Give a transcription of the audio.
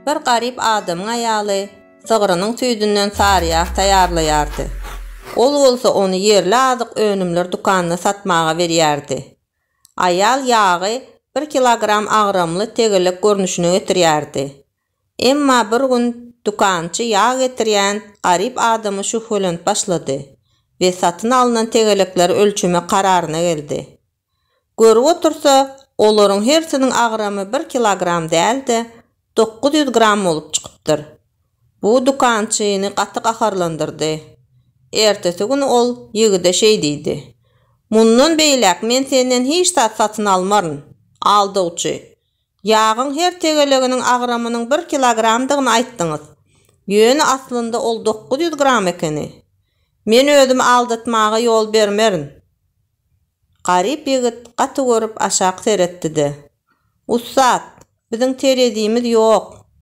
Bir garyp adamyň aýaly sygrynyň süýdünden saryýag taýýarlaýardy. Ol bolsa ony ýerli azyk önümler dükanyna satmaga berýärdi. Aýal ýagy bir kilogram agramly tegelek görnüşine getirýärdi. Emma bir gün dükançy ýag getirýän garyp adamy şübhelenip başlady we satyn alnan tegelekleri ölçemek kararyna geldi. Görüp otursa, olaryň hersiniň agramy bir kilogram däl-de, 900 gram bolup çykypdyr. Bu dükançyny gaty gaharlandyrdy. Ertesi gün ol ýigide şeý diýdi, Mundan beýläk men senden hiç zat satyn almaryn, aldawçy. Ýagyň her tegeleginiň agramynyň bir kilogramdygyny aýtdyňyz. Ýöne aslynda ol 900 gram ekeni. Men özümi aldatmaga ýol bermerin. Garyp ýigit gaty görüp aşak seretdi-de, Ussat, biziň terezimiz ýok.